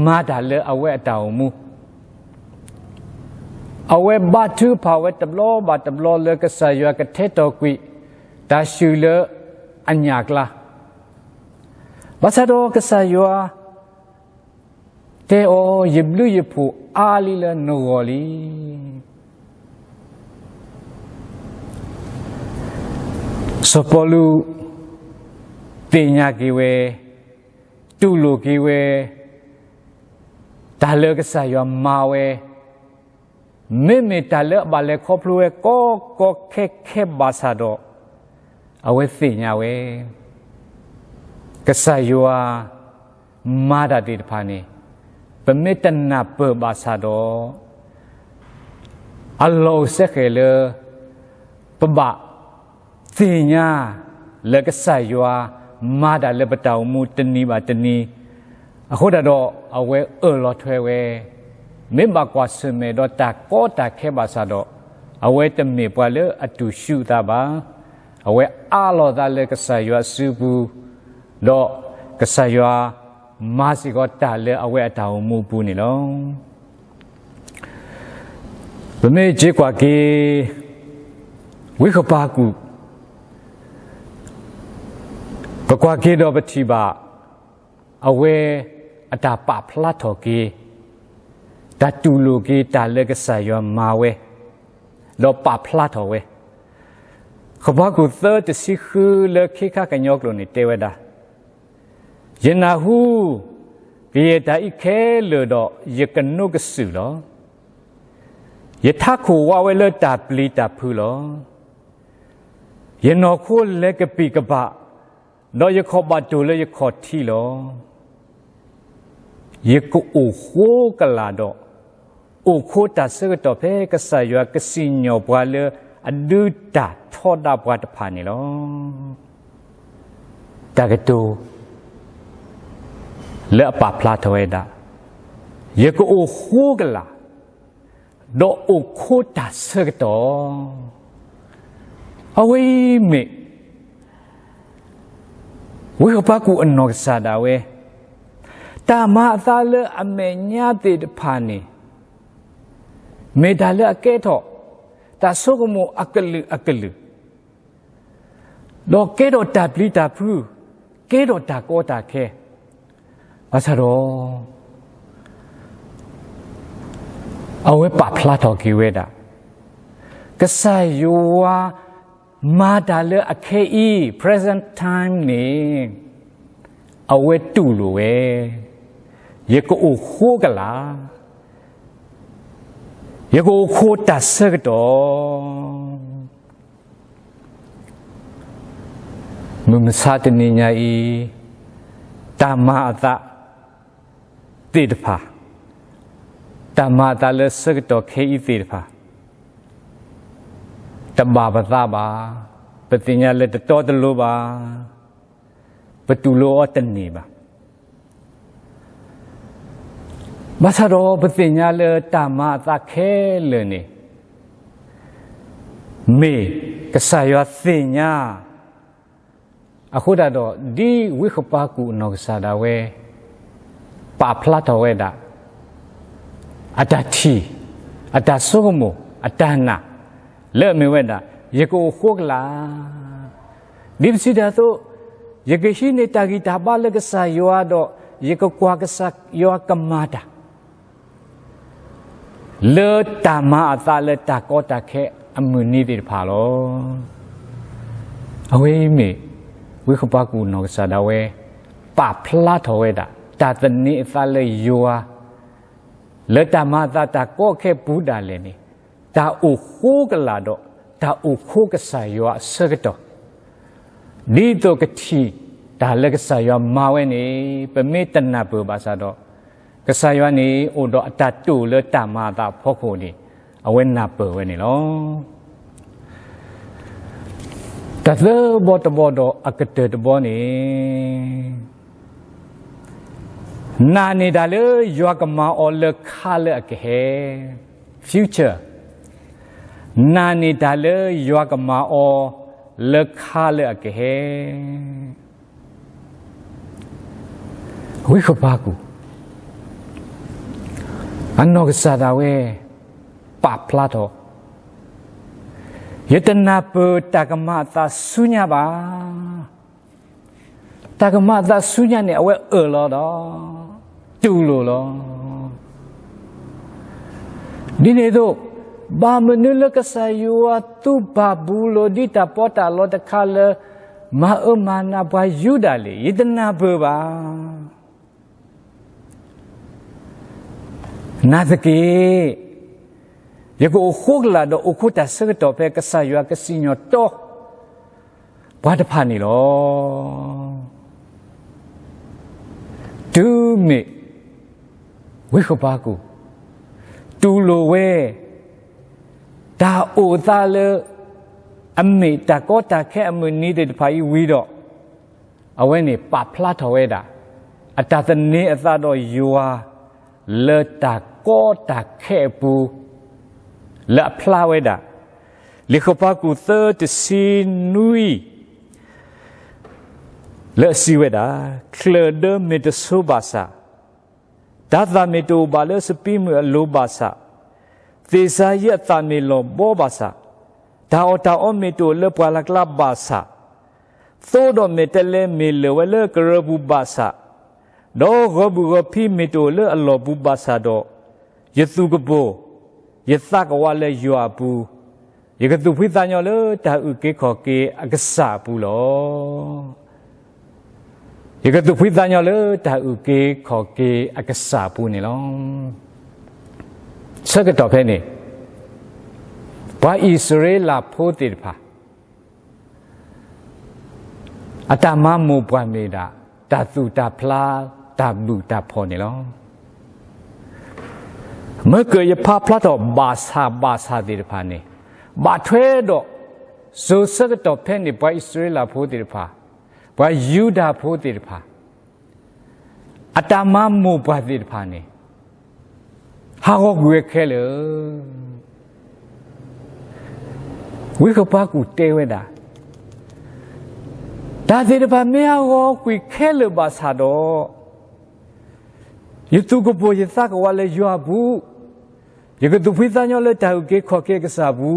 မၤတၢ်လၢအဝဲအတၢ်အိၣ်မူ, အဝဲဘါထုကဖၣ်ဝဲတဘျီဘၣ်တဘျီလၢကစၢ်ယွၤကထဲထီၣ်ကွံာ် တၢ်ဆှုၣ်လၢအညၣ်အကျါ, ဘၣ်ဆၣ်ဒီးကစၢ်ယွၤ တဲအီၤ, ယဘျုးယဖှိၣ်အါလံလၢနဂီၢ်လံ. စီၤပီလူး သ့ၣ်ညါက့ၤဝဲ, တူၢ်လိာ်က့ၤဝဲ တၢ်လၢကစၢ်ယွၤမၤဝဲ, မ့မ့ၢ်တၢ်လၢအဘၣ်လဲၤခီဖျိဝဲကီကီခဲခဲဘၣ်ဆၣ်ဒီး, အဝဲသ့ၣ်ညါဝဲ ကစၢ်ယွၤမၤတၢ်သ့ၣ်တဖၣ်န့ၣ်, ပမ့ၢ်တနၢ်ပၢၢ်ဘၣ်ဆၣ်ဒီး အလီၢ်အိၣ်စဲဃဲၤလၢ ပဘၣ်သ့ၣ်ညါလၢကစၢ်ယွၤမၤတၢ်လၢပတၢ်အိၣ်မူတနံၤဘၣ်တနံၤ, အဃိသတးဒီး အဝဲအၢၣ်လီၤထွဲဝဲ, မ့ၢ်ဘၣ်ကွၢ်ဆၢၣ်မဲာ်ဒီးတၢ်ကီတၢ်ခဲဘၣ်ဆၣ်ဒီး, အဝဲတမ့ၢ်ပှၤလၢအတူၢ်ဆူၣ်အသးဘၣ်. အဝဲအးလီၤသးလၢကစၢ်ယွၤအစုပူၤ, ဒီးကစၢ်ယွၤမၤစ့ၢ်ကီးတၢ်လၢအဝဲအတၢ်အိၣ်မူအပူၤန့ၣ်လီၤ. ပမ့ၢ်က့ၤကွၢ်က့ၤ ဝံဃပၤကူာ်, ပကွၢ်က့ၤဒီးပထံၣ်ဘၣ် အဝဲအတၢ်ပာ်ဖျါထီၣ်က့ၤ, တၢ်တူၢ်လိာ်က့ၤတၢ်လၢကစၢ်ယွၤမၤဝဲ, ဒီးပာ်ဖျါထီၣ်ဝဲ, ဃပၤကူာ်သၢတဆံဃုလၢခ့ခါကညီကျိာ်န့ၣ်တဲဝဲဒၣ်, ယနၢ်ဟူကယဲၢ်တၢ်အံၤခဲလၢာ်ဒီး ယကနိးကစုာ်လီၤ. ယထးခိၣ်ဝးဝဲလၢတၢ်ပျံၤတၢ်ဖုးလီၤ. ယနီၢ်ခိလဲၤကပံာ်ကပၤ, ဒီးယခီၣ်ဘၣ်တိၢ်လၢယခီၣ်ထံးလီၤ. ယကအိၣ်ဃိကလာ်ဒီး အိၣ်ခိးတၢ်ဆၢကတီၢ်ဖဲကစၢ်ယွၤကစံၣ်ညီၣ်ပှၤလၢအဒုးတၢ်ထီဒါပှၤတဖၣ်န့ၣ်လီၤ. တၢ်ကတိၤလၢအပာ်ဖျါထီၣ်ဝဲဒၣ်, ယကအိၣ်ဃိကလာ် ဒီးအိၣ်ခိးတၢ်ဆၢကတီၢ်, အဝဲအံၤမ့ၢ် ဝံဃပၤကူၣ်အနီၢ်ကစၢ်ဒၣ်ဝဲ, တၢ်မၤအသးလၢအမဲာ်ညါသ့ၣ်တဖၣ်န့ၣ် မ့ၢ်တၢ်လၢအကဲထီၣ် တၢ်ဆိကမိၣ်အကလုာ်အကလုာ်, ဒီးကဲထီၣ်တၢ်ပျံၤတၢ်ဖုး, ကဲထီၣ်တၢ်ကီတၢ်ခဲ, ဘၣ်ဆၣ်ဒီး အဝဲပာ်ဖျါထီၣ်က့ၤဝဲဒၣ် ကစၢ်ယွၤမၤတၢ်လၢအခဲအံၤ present time န့ၣ် အဝဲတူၢ်လိာ်ဝဲ, ယကအိၣ်ဃိကလာ်, ယကအိၣ်ခိးတၢ်ဆၢကတီၢ်. မုၢ်မဆါတနံၤညါအံၤ တၢ်မၤအသးသ့ၣ်တဖၣ်, တၢ်မၤအသးလၢဆၢကတီၢ်ခဲအံၤသ့ၣ်တဖၣ် တဘၣ်ပသးဘၣ်, ပသ့ၣ်ညါလၢတတီတလိၤဘၣ်, ပတူၢ်လိာ်အီၤတန့ၢ်ဘၣ်. ဘၣ်ဆၣ်ဒီးပသ့ၣ်ညါလၢတၢ်မၤအသးခဲလၢာ်န့ၣ် မ့ၢ်ကစၢ်ယွၤသ့ၣ်ညါ, အဃိသတးဒီး ဒ်ဝံဃပၤကူၣ်အနီၢ်ကစၢ်ဒၣ်ဝဲ ပာ်ဖျါထီၣ်ဝဲဒၣ် အတၢ်ထံၣ်, အတၢ်ဆိကမိၣ်, အတၢ်နာ်, လၢအမ့ၢ်ဝဲဒၣ် ယကအိၣ်ဃိကလာ်, ဒ်ပစံးတၢ်အသိး, ယကဟံးန့ၢ်တၢ်ဂံၢ်တၢ်ဘါလၢကစၢ်ယွၤဒီး ယကကွၢ်ကစၢ်ယွၤကမၤတၢ် လၢတၢ်မၤအသးလၢတၢ်ကီတၢ်ခဲအမုၢ်နံၤသ့ၣ်တဖၣ်လီၤ. အဝဲအံၤမ့ၢ် ဝံဃပၤကူၣ်နီၢ်ကစၢ်ဒၣ်ဝဲ ပာ်ဖျါထီၣ်ဝဲဒၣ် တၢ်သန့ၤအသးလၢယွၤ လၢတၢ်မၤအသးတၢ်ကီခဲပူၤဒၣ်လဲာ်န့ၣ် တၢ်အိၣ်ဃိကလာ်ဒီး တၢ်အိၣ်ခိးကစၢ်ယွၤအဆၢကတီၢ် ဒ်သိးကထံၣ်တၢ်လၢကစၢ်ယွၤမၤဝဲန့ၣ် ပမ့ၢ်တနၢ်ပၢၢ်ဘၣ်ဆၣ်ဒီး ကစၢ်ယွၤန့ၣ် အိၣ်ဒီးအတၢ်တိာ်လၢတၢ်မၤအသးအဖီခိၣ်န့ၣ် အဝဲနၢ်ပၢၢ်ဝဲန့ၣ်လီၤ. တၢ်သၢဘီတဘီဒီးအကတၢၢ်တဘီန့ၣ် နာ်န့ၢ်တၢ်လၢယွၤကမၤအီၤလၢခါလၢအကဟဲ future, နာ်န့ၢ်တၢ်လၢယွၤကမၤအီၤလၢခါလၢအကဟဲ ဝံဃပၤကူၣ် အနီၢ်ကစၢ်ဒၣ်ဝဲ ပာ်ဖျါထီၣ်, ယတနၢ်ပၢၢ်တၢ်ကမၤအသးဆူညါဘၣ်. တၢ်ကမၤအသးဆူညါန့ၣ် အဝဲအၢၣ်လီၤဒီး တူၢ်လိာ်လီၤ. ဒ်န့ၣ်အသိး ဘၣ်မနုၤလၢကစၢ်ယွၤသူဘၣ်ဘူးလိာ်ဒ်တၢ်ပီးတၢ်လီတခါလၢ မၤအၢမၤနးပှၤယူဒၤလဲၣ်, ယတနၢ်ပၢၢ်ဘၣ်. နာ်သက့ ယကအိၣ်ဃိကလာ်ဒီးအိၣ်ခိးတၢ်ဆၢကတီၢ်ဖဲကစၢ်ယွၤကစံၣ်ညီၣ်တီ ပှၤတဖၣ်န့ၣ်လီၤ. တုၤမ့ၢ် ဝံဃပၤကူၣ် တူၢ်လိာ်ဝဲ တၢ်အိၣ်သးလၢ အမ့ၢ်တၢ်ကီတၢ်ခဲအမုၢ်နံၤသ့ၣ်တဖၣ်အံၤဝံၤဒီး အဝဲန့ၣ်ပာ်ဖျါထီၣ်ဝဲဒၣ် အတၢ်သန့ၤအသးဒီးယွၤ လၢတၢ်ကီတၢ်ခဲအပူၤ လၢအဖျါဝဲဒၣ် လံာ်ဃပၤကူၣ်သၢတဆံနွံ လၢအစံးဝဲဒၣ်, ချၢၣ်ဒၢမ့ၢ်တဆိဘၣ်ဆၣ်, တၤသၣ်မ့ၢ်တအိၣ်ဘၣ်လၢစပံးမုၢ်အလိၤဘၣ်ဆၣ်, သ့ၣ်စၤယံးအသၣ်မ့ၢ်လီၤဘီဘၣ်ဆၣ်, တၢ်အီၣ်တၢ်အီမ့ၢ်တအိၣ်လၢပှၢ်လၢ်ကျါဘၣ်ဆၣ်, သိဒီးမဲာ်တဲးလဲးမ့ၢ်လၢာ်ဝဲလၢကရၢၢ်ပူၤဘၣ်ဆၣ်, ဒီးဂီၤဘူၣ်ဂီၤဖံးမ့ၢ်တအိၣ်လၢအလီၢ်ပူၤဘၣ်ဆၣ်ဒီး, ယသူၣ်ကပိာ် ယသးကဝးလၢယွၤအပူၤ, ယကသူၣ်ဖှံသးညီလၢတၢ်အုၣ်က့ၤခီၣ်က့ၤအကစၢ်အပူၤလီၤ. ယကသူၣ်ဖှံသးညီလၢတၢ်အုၣ်က့ၤခီၣ်က့ၤအကစၢ်အပူၤန့ၣ်လီၤ. ဆၢကတီၢ်ဖဲန့ၣ် ပှၤအံၣ်စရ့လးဖိသ့ၣ်တဖၣ် အတၢ်မၤမိၢ်ပှၢ်မ့ၢ်ဒၣ် တၢ်သူၣ်တၢ်ဖျါ တၢ်ဘုၣ်တၢ်ဖှီၣ်န့ၣ်လီၤ. မၢကၢၣ်ယဖးဖျါထီၣ်ဘၣ်ဆၣ်ဘၣ်ဆၣ်သ့ၣ်တဖၣ်န့ၣ် ဘၣ်ထွဲဒီး စိၤဆၢကတီၢ်ဖဲန့ၣ် ပှၤအံၣ်စရ့လးဖိသ့ၣ်တဖၣ်, ပှၤယူဒၤဖိသ့ၣ်တဖၣ် အတၢ်မၤမိၢ်ပှၢ်သ့ၣ်တဖၣ်န့ၣ် ဟးဂီၤကွံာ်ဝဲခဲလၢာ်. ဝံဃပၤကူၣ်တဲဝဲဒၣ်, တၢ်သ့ၣ်တဖၣ်မ့ၢ်ဟးဂီၤကွံာ်ခဲလၢာ်ဘၣ်ဆၣ်ဒီး, ယသူၣ်ကပိာ်ယသးကဝးလၢယွၤအပူၤ, ယကသူၣ်ဖှံသးညီလၢတၢ်အုၣ်က့ၤခီၣ်က့ၤကစၢ်အပူ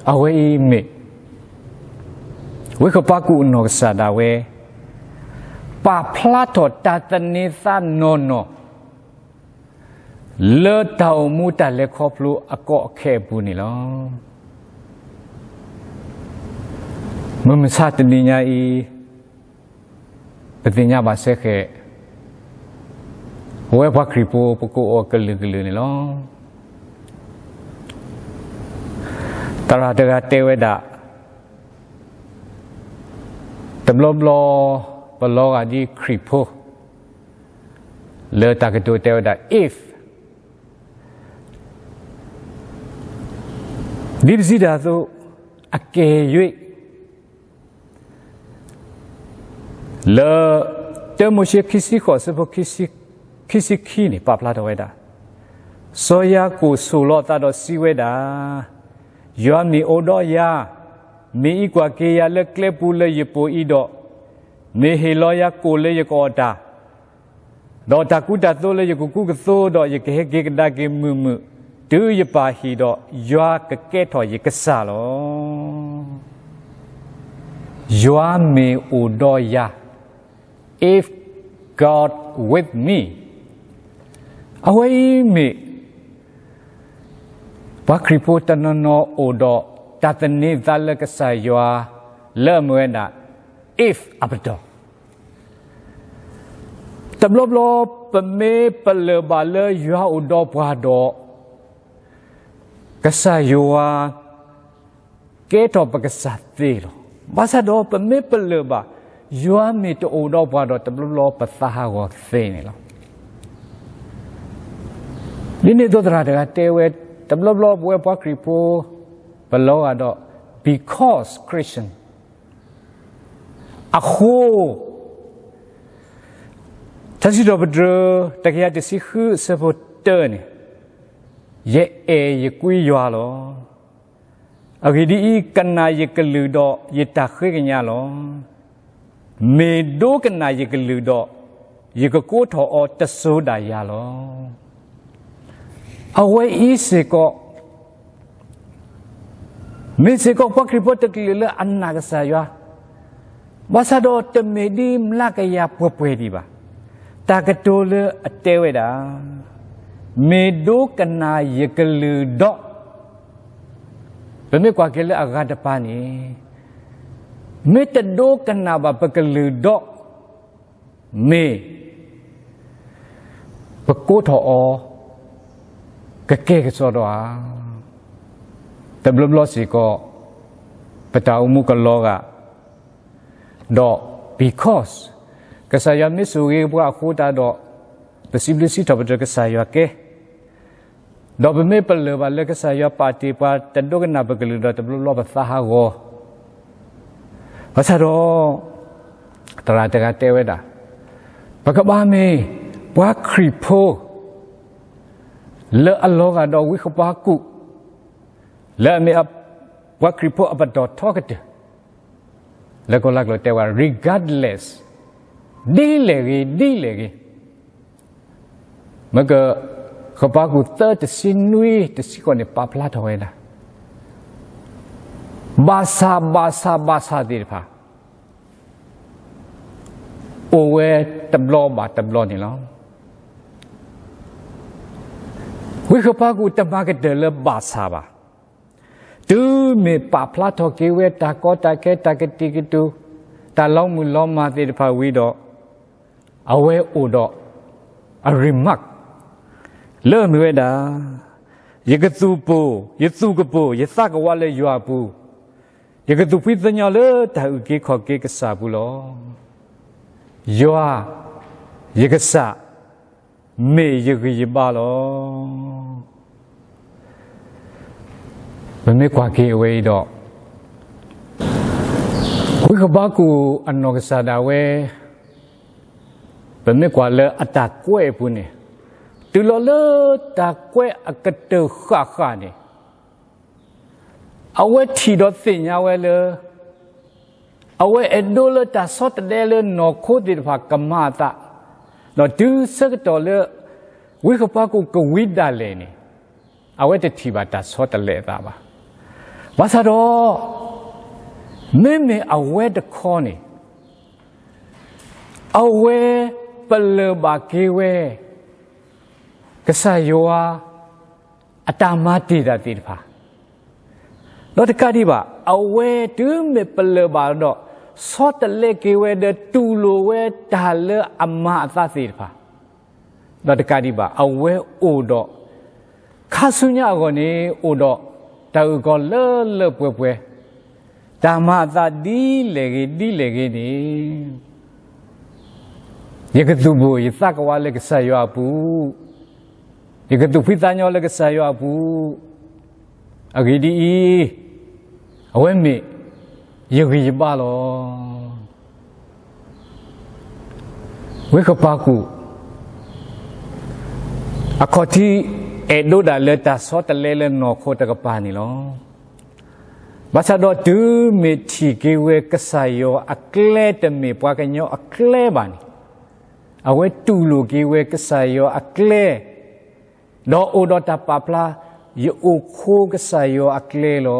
ၤ, အဝဲအံၤမ့ၢ် ဝံဃပၤကူၣ်အနီၢ်ကစၢ်ဒၣ်ဝဲ ပာ်ဖျါထီၣ်တၢ်သန့ၤသးနီၢ်နီၢ် လၢတၢ်အိၣ်မူတၢ်လဲၤခီဖျိအကီအခဲအပူၤန့ၣ်လီၤ. မုၢ်မဆါတနံၤညါအံၤ ပသ့ၣ်ညါဘၣ်စ့ၢ်ကီး ပဝဲပှၤခရံာ်ဖိ ပကအိၣ်အီၤကလုာ်ကလုာ်န့ၣ်လီၤ. သရၣ်တဂၤတဲဝဲဒၣ်, တဘျီဘျီ ပလီၤဂာ်ဒ်ခရံာ်ဖိ လၢတၢ်ကတိၤတဲဝဲဒၣ် if ဒ်ပစံးတၢ်အသိး, အကယ်၍ လၢ တၢမိၤၡ့ ခံဆံဃိး အဆၢဖိ ခံဆံခံန့ၣ် ပာ်ဖျါထီၣ်ဝဲဒၣ်, စီၤယၤကိာ်ဆိၣ်လီၤအသးဒီးစံးဝဲဒၣ်, ယွၤမ့ၢ်အိၣ်ဒီးယၤ, မ့ၢ်အံးကွၢ်က့ၤယၤလၢကျဲပူၤလၢယပူၤအံၤဒီး, မ့ၢ်ဟ့ၣ်လီၤယၤကိၣ်လၢယကအီၣ်တၢ် ဒီးတၢ်ကူတၢ်သိးလၢယကကူကသိးဒီး ယကဟဲက့ၤကဒါက့ၤမုာ်မုာ် တုၤယပၢ်ဟံၣ်ဒီး ယွၤကကဲထီၣ်ယကစၢ်လီၤ. ယွၤမ့ၢ်အိၣ်ဒီးယၤ, if God with me, အဝဲအံၤမ့ၢ် ပှၤခရံာ်ဖိတနီၤနီၤအိၣ်ဒီး တၢ်သန့ၤသးလၢကစၢ်ယွၤ လၢအမ့ၢ်ဝဲဒၣ် if အပတီၢ် တဘျီဘျီ ပမ့ၢ်ပလၢၢ်ဘၣ်လၢယွၤအိၣ်ဒီးပှၤဒီး ကစၢ်ယွၤ ကဲထီၣ်ပကစၢ်သ့လီၤ. ဘၣ်ဆၣ်ဒီး ပမ့ၢ်ပလၢၢ်ဘၣ် ယွၤမ့ၢ်တအိၣ်ဒီးပှၤဒီး တဘျီဘျီပသးဟးဂီၤသ့န့ၣ်လီၤ. ဒ်န့ၣ်အသိးသရၣ်တဂၤတဲဝဲ, တဘျီဘျီ ပဝဲပှၤခရံာ်ဖိ ပလီၤဂာ်ဒီး because Christian အဃိ ထါစံးထီၣ်ပတြၢၤ တကယၤတဆံဃု အဆၢဖိတၢန့ၣ်, ယအဲၣ်ယကွံယွၤလီၤ. အဂ့ၢ်ဒ်အံၤ, ကနၣ်ယကလုၢ်ဒီးယတၢ်ဃ့ကညးလီၤ. မ့ၢ်ဒိကနၣ်ယကလုၢ်ဒီး, ယကကိးထီၣ်အီၤတစိၤဒၣ်ယၤလီၤ. အဝဲအံၤစ့ၢ်ကီး မ့ၢ်စ့ၢ်ကီးပှၤခရံာ်ဖိတကလုာ်လၢအနာ်ကစၢ်ယွၤ, ဘၣ်ဆၣ်ဒီးတမ့ၢ်ဒ်မျးကယၤပှဲၤပှဲၤဒံးဘၣ်. တၢ်ကတိၤလၢအတဲဝဲဒၣ်, မ့ၢ်ဒိကနၣ်ယကလုၢ်ဒီး, ပမ့ၢ်ကွၢ်က့ၤလၢအဂၤတပၤန့ၣ်, မ့ၢ်တဒိကနၣ်ဘၣ်ပကလုၢ်ဒီး, မ့ၢ် ပကိးထီၣ်အီၤ ကကဲကစီဒီဧါ. တဘျီဘျီစ့ၢ်ကီး ပတၢ်အိၣ်မူကလီၤဂာ်, ဒီး because ကစၢ်ယွၤမ့ၢ်ဆိၣ်ဂ့ၤပှၤအဃိသတးဒီး ပစံးဘျုးစံးထီၣ်ပတြၢၤကစၢ်ယွၤကဲ, ဒီးပမ့ၢ်ပလၢၢ်ဘၣ်လၢကစၢ်ယွၤပာ်တ့ၢ်ပှၤ တဒိကနၣ်ပကလုၢ်ဒီး တဘျီဘျီပသးဟးဂီၤ ဘၣ်ဆၣ်ဒီး သရၣ်တဂၤတဲဝဲဒၣ်, ပကဘၣ်မ့ၢ်ပှၤခရံာ်ဖိ လၢအလီၤဂာ်ဒီးဝံဃပၤကူၣ်, လၢအမ့ၢ်ပှၤခရံာ်ဖိအပတီၢ်ထီကတၢၢ်, လၢကီၢ်လါကျိာ်တဲဝဲ regardless ဒ်လဲၣ်ဂ့ၤ ဒ်လဲၣ်ဂ့ၤ, မ့ၢ်က ဃပၤကူၣ်သၢတဆံနွံ တဆံဃိးန့ၣ် ပာ်ဖျါထီၣ်ဝဲဒၣ်, ဘၣ်ဆၣ် ဘၣ်ဆၣ် ဘၣ်ဆၣ်သ့ၣ်တဖၣ် အိၣ်ဝဲတဘျီဘၣ်တဘျီန့ၣ်လီၤ. ဝံဃပၤကူၣ်တမၤကတၢၢ်လၢဘၣ်ဆၣ်ဘၣ်. တုၤမ့ၢ်ပာ်ဖျါထီၣ်က့ၤဝဲတၢ်ကီတၢ်ခဲ တၢ်ကတံာ်ကတူာ် တၢ်လီၤမုၢ်လီၤမၢ်သ့ၣ်တဖၣ်ဝံၤဒီး အဝဲအိၣ်ဒီး အ remark လၢအမ့ၢ်ဝဲဒၣ်, ယကသူၣ်ပိာ်, ယသူၣ်ကပိာ် ယသးကဝးလၢယွၤအပူၤ, ယကသူၣ်ဖှံသးညီလၢတၢ်အုၣ်က့ၤခီၣ်က့ၤကစၢ်ပူၤလီၤ. ယွၤ ယကစၢ် မ့ၢ်ယဂံၢ်ယဘါလီၤ. ပမ့ၢ်ကွၢ်က့ၤအဝဲအံၤဒီး ဝံဃပၤကူၣ်အနီၢ်ကစၢ်ဒၣ်ဝဲ ပမ့ၢ်ကွၢ်လၢအတၢ်ကွဲးအပူၤန့ၣ် တုၤလီၤလၢတၢ်ကွဲးအကတၢၢ်ဃၣ်ဃၣ်န့ၣ်, အဝဲထံၣ်ဒီးသ့ၣ်ညါဝဲလၢ အဝဲအဲၣ်ဒိးလၢတၢ်ဆီတလဲလၢနီၢ်ခိသ့ၣ်တဖၣ်ကမၤအသး, ဒီးတုၤဆၢကတီၢ်လၢ ဝ့ၢ်ဃပၤကူၣ်ကဝံၤဒၣ်လဲာ်န့ၣ်, အဝဲတထံၣ်ဘၣ်တၢ်ဆီတလဲအသးဘၣ်. ဘၣ်ဆၣ်ဒီး မ့မ့ၢ်အဝဲတခီန့ၣ် အဝဲပလၢၢ်ဘၣ်က့ၤဝဲ ကစၢ်ယွၤအတၢ်မၤတ့ၢ်တၢ်သ့ၣ်တဖၣ်, ဒီးတကးဒံးဘၣ် အဝဲတုၤမ့ၢ်ပလၢၢ်ဘၣ်ဒီး ဆီတလဲက့ၤဝဲဒီးတူၢ်လိာ်ဝဲတၢ်လၢအမၤအသးသ့ၣ်တဖၣ်, ဒီးတကးဒံးဘၣ် အဝဲအိၣ်ဒီး ခါဆူညါအဂီၢ်န့ၣ် အိၣ်ဒီးတၢ်အုၣ်ကီၤလၢလၢပှဲၤပှဲၤ, တၢ်မၤအသးဒ်လဲၣ်ဂ့ၤဒ်လဲၣ်ဂ့ၤန့ၣ် ယကသူၣ်ဘိၣ်ယသးကဝးလၢကစၢ်ယွၤအပူၤ, ယကသူၣ်ဖှံသးညီလၢကစၢ်ယွၤအပူၤ, အဂ့ၢ်ဒ်အံၤ, အဝဲမ့ၢ်ယဂံၢ်ယဘါလီၤ. ဝ့ၢ်ဃပၤကူၣ် အခီၣ်ထံးအဲၣ်ဒိးဒၣ်လၢတၢ်ဆီတလဲလၢနီၢ်ခိတကပၤန့ၣ်လီၤ. ဘၣ်ဆၣ်ဒီးတုၤမ့ၢ်ထံၣ်က့ၤဝဲကစၢ်ယွၤအကျဲ တမ့ၢ်ပှၤကညီအကျဲဘၣ်န့ၣ်, အဝဲတူၢ်လိာ်က့ၤဝဲကစၢ်ယွၤအကျဲ, ဒီးအိၣ်ဒီးတၢ်ပာ်ဖျါ, ယအိၣ်ခိကစၢ်ယွၤအကျဲလီၤ.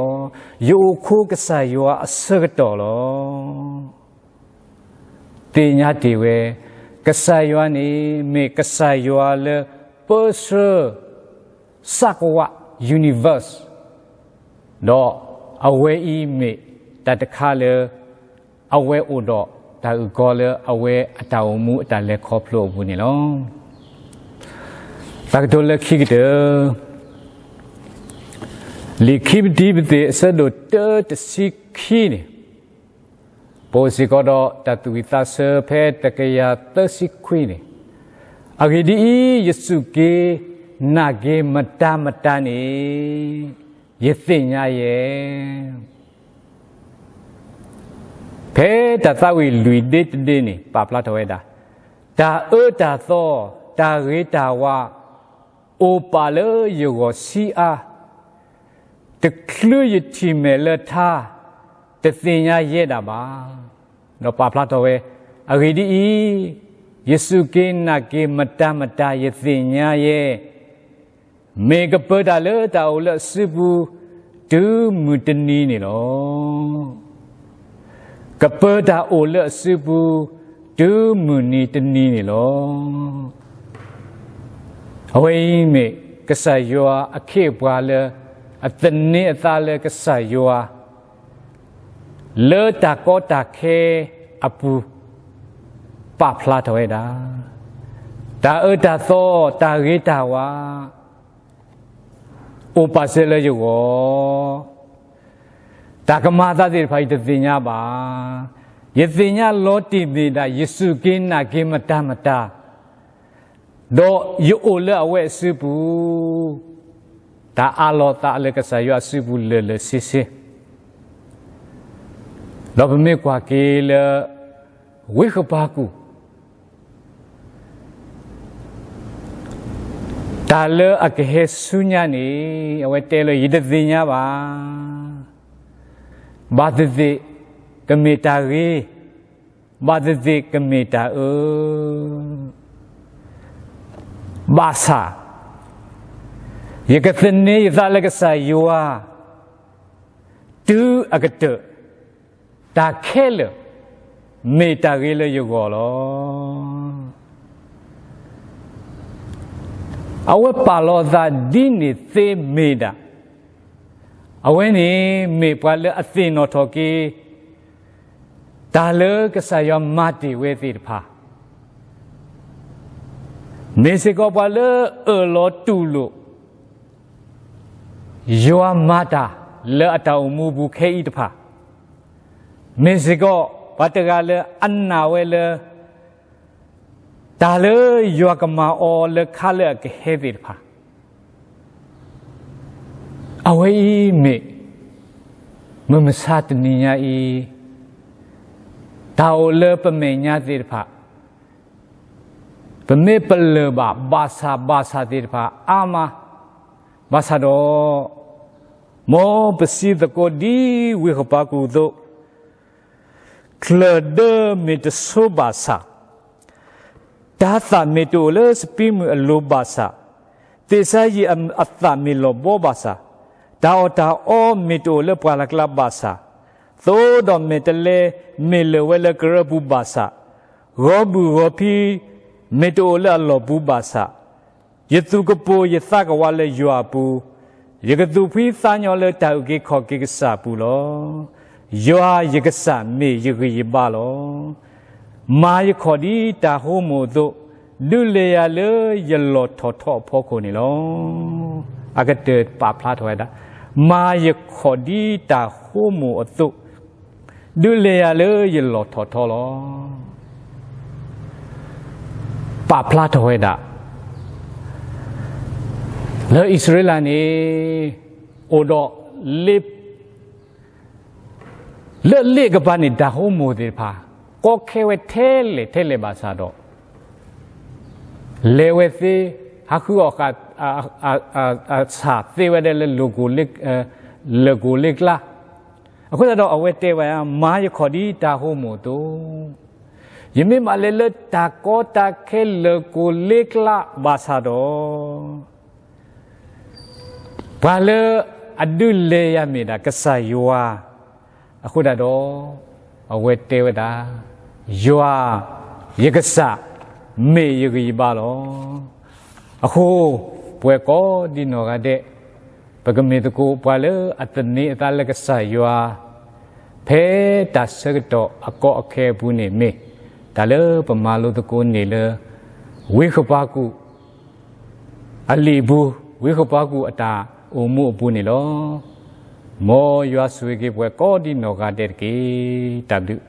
ယအိၣ်ခိကစၢ်ယွၤအဆၢကတီၢ်လီၤ. သ့ၣ်ညါတ့ၢ်ဝဲ, ကစၢ်ယွၤန့ၣ် မ့ၢ်ကစၢ်ယွၤလၢပၢဆှၢ စးကဝး universe, ဒီးအဝဲအံၤမ့ၢ်တၢ်တခါလၢ အဝဲအိၣ်ဒီးတၢ်အုၣ်ကီၤလၢအဝဲအတၢ်အိၣ်မူအတၢ်လဲၤခီဖျိအပူၤန့ၣ်လီၤ. တၢ်ကတိၤလၢခံကတၢၢ်, လံာ်ခံပတံပသ့ၣ်အဆၢဒိၣ်တၢတဆံခံန့ၣ်, ပအိၣ်စ့ၢ်ကီးဒီးတၢ်သူၣ်ဝံၣ်သးဆၢဖဲတကယၤသၢဆံခွံန့ၣ်, အဂ့ၢ်ဒ်အံၤ, ယစူၢ်က့ၤနာ်က့ၤမတၤမတၤန့ၣ် ယသ့ၣ်ညါယဲၢ်. ဖဲတၢ်သးဝံၣ်လွံၢ်ဒ့တဒ့န့ၣ် ပာ်ဖျါထီၣ်ဝဲဒၣ်, တၢ်အၢတၢ်သီ, တၢ်ဂ့ၤတၢ်ဝါ, အိၣ်ပာ်လၢယဂီၢ်ဆံးအါ, တချုးယထံၣ်မဲာ်လၢထါ, တသ့ၣ်ညါယဲဒၣ်ဘၣ်. ဒီးပာ်ဖျါထီၣ်ဝဲ, အဂ့ၢ်ဒ်အံၤ, ယစူၢ်က့ၤနာ်က့ၤမတၤမတၤ ယသ့ၣ်ညါယဲၢ်. မ့ၢ်ကပၢၤတၢ်လၢတၢ်အိၣ်လၢအစုပူၤ တုၤမုၢ်တနံၤန့ၣ်လီၤ. ကပၢၤတၢ်အိၣ်လၢအစုပူၤ တုၤမုၢ်နံၤတနံၤန့ၣ်လီၤ. အဝဲအံၤမ့ၢ်ကစၢ်ယွၤအခ့အပှၤလၢ အသန့ၤအသးလၢကစၢ်ယွၤ လၢတၢ်ကီတၢ်ခဲအပူၤ ပာ်ဖျါထီၣ်ဝဲဒၣ်, တၢ်အၢတၢ်သီ တၢ်ဂ့ၤတၢ်ဝါ အိၣ်ပာ်စၢၤလၢယဂီၢ်, တၢ်ကမၤအသးသ့ၣ်တဖၣ် ယတသ့ၣ်ညါဘၣ်. ယသ့ၣ်ညါလီၤတံၢ်မ့ၢ်ဒၣ် ယစူၢ်က့ၤနာ်က့ၤမတၤမတၤ, ဒီးယအိၣ်လၢအဝဲအစုပူၤ, တၢ်အးလီၤသးလၢကစၢ်ယွၤအစုပူၤလၢာ်လၢာ်ဆ့ဆ့. ဒီးပမ့ၢ်ကွၢ်က့ၤလၢ ဝ့ၢ်ဃပၤကူၣ် တၢ်လၢအကဟဲဆူညါန့ၣ် အဝဲတဲလၢ ယတသ့ၣ်ညါဘၣ်. ဘၣ်သ့ၣ်သ့ၣ်ကမ့ၢ်တၢ်ဂ့ၤ, ဘၣ်သ့ၣ်သ့ၣ်ကမ့ၢ်တၢ်အၢ, ဘၣ်ဆၣ် ယကသန့ၤယသးလၢကစၢ်ယွၤ တုၤအကတၢၢ်, တၢ်ခဲလၢာ် မ့ၢ်တၢ်ဂ့ၤလၢယဂီၢ်လီၤ. အဝဲပာ်လီၤအသးဒ်န့ၣ်သ့မ့ၢ်ဒၣ်, အဝဲန့ၣ်မ့ၢ်ပှၤလၢအသ့ၣ်နီၣ်ထီၣ်က့ၤ တၢ်လၢကစၢ်ယွၤမၤတ့ၢ်ဝဲသ့ၣ်တဖၣ်, မ့ၢ်စ့ၢ်ကီးပှၤလၢအၢၣ်လီၤတူၢ်လိာ် ယွၤမၤတၢ်လၢအတၢ်အိၣ်မူပူၤခဲအံၤတဖၣ်, မ့ၢ်စ့ၢ်ကီး ပှၤတဂၤလၢအနာ်ဝဲလၢ တၢ်လၢယွၤကမၤအီၤလၢခါလၢအကဟဲသ့ၣ်တဖၣ်, အဝဲအံၤမ့ၢ် မုၢ်မဆါတနံၤညါအံၤ တၢ်အိၣ်လၢပမဲာ်ညါသ့ၣ်တဖၣ် ပမ့ၢ်ပလၢၢ်ဘၣ်ဘၣ်ဆၣ်ဘၣ်ဆၣ်သ့ၣ်တဖၣ်အါမး, ဘၣ်ဆၣ်ဒီး မ်ပစံးသကိးဒ်ဝံဃပၤကူာ်အသိး, ချၢၣ်ဒၢမ့ၢ်တဆိဘၣ်ဆၣ်, တၤသၣ်မ့ၢ်တအိၣ်လၢစပံးမုၢ်အလိၤဘၣ်ဆၣ်, သ့ၣ်စါယံာ်အသၣ်မ့ၢ်လီၤဘှီဘၣ်ဆၣ်, တၢ်အီၣ်တၢ်အီမ့ၢ်တအိၣ်လၢပှၢ်လၢ်ကျါဘၣ်ဆၣ်, သိဒီးမဲာ်တဲးလဲးမ့ၢ်လၢာ်ဝဲလၢကရၢပူၤဘၣ်ဆၣ်, ဂီၤဘူၣ်ဂီၤဖံးမ့ၢ်တအိၣ်လၢအလီၢ်ပူၤဘၣ်ဆၣ်, ယသူၣ်ကပိာ်ယသးကဝးလၢယွၤအပူၤ, ယကသူၣ်ဖှံသးညီလၢတၢ်အုၣ်က့ၤခီၣ်က့ၤကစၢ်အပူၤလီၤ. ယွၤယကစၢ်မ့ၢ်ယဂံၢ်ယဘါလီၤ. မၤယခီၣ်ဒ်တၢ်ဟိမိၣ်အသိး, ဒုးလဲၤယၤလၢယလီၢ်ထီၣ်ထီအဖီခိၣ်န့ၣ်လီၤ. အကတၢၢ်ပာ်ဖျါထီၣ်ဝဲဒၣ်, မၤယခီၣ်ဒ်တၢ်ဟိမိၣ်အသိး, ဒုးလဲၤယၤလၢယလီၢ်ထီၣ်ထီလီၤ. ပာ်ဖျါထီၣ်ဝဲဒၣ် လၢအံၣ်စရ့လးန့ၣ် အိၣ်ဒီး လၢလ့ၣ်ကပၤန့ၣ် တၢ်ဟိမိၣ်သ့ၣ်တဖၣ် ကီခဲဝဲထဲလဲၣ်ထဲလဲၣ်ဘၣ်ဆၣ်ဒီး လဲၤဝဲသ့ ဟးဃုအီၣ်ဃာ် အဆၣ်သ့ဝဲဒၣ်လၢ လၢၢ်ကိၢ်လ့ၢ်ကျါ, အဃိသတးဒီးအဝဲတဲဝဲ မၤယခီၣ်ဒ်တၢ်ဟိမိၣ်အသိး, ယမ့ၢ်ဘၣ်လဲၤလၢတၢ်ကီတၢ်ခဲလၢၢ်ကိၢ်လ့ၢ်ကျါဘၣ်ဆၣ်ဒီး ပှၤလၢအဒုးလဲၤယၤမ့ၢ်ဒၣ်ကစၢ်ယွၤ, အဃိသတးဒီး အဝဲတဲဝဲဒၣ်, ယွၤယကစၢ် မ့ၢ်ယဂံၢ်ယဘါလီၤ. အဃိ ပဝဲကိးဒံနီၢ်ဂၤဒဲး ပကမ့ၢ်သကိးပှၤလၢအသန့ၤအသးလၢကစၢ်ယွၤ ဖဲတၢ်ဆၢကတီၢ်အကီအခဲအပူၤန့ၣ်မ့ၢ် တၢ်လၢပမၤလိသကိးန့ၣ်လၢ ဝံဃပၤကူာ် အလံာ်အပူၤ, ဝံဃပၤကူာ်အတၢ်အိၣ်မူအပူၤန့ၣ်လီၤ. မ်ယွၤဆိၣ်ဂ့ၤက့ၤပှၤကိးဒံနီၢ်ဂၤဒဲးတက့ၢ်. တၢ်ဘျုး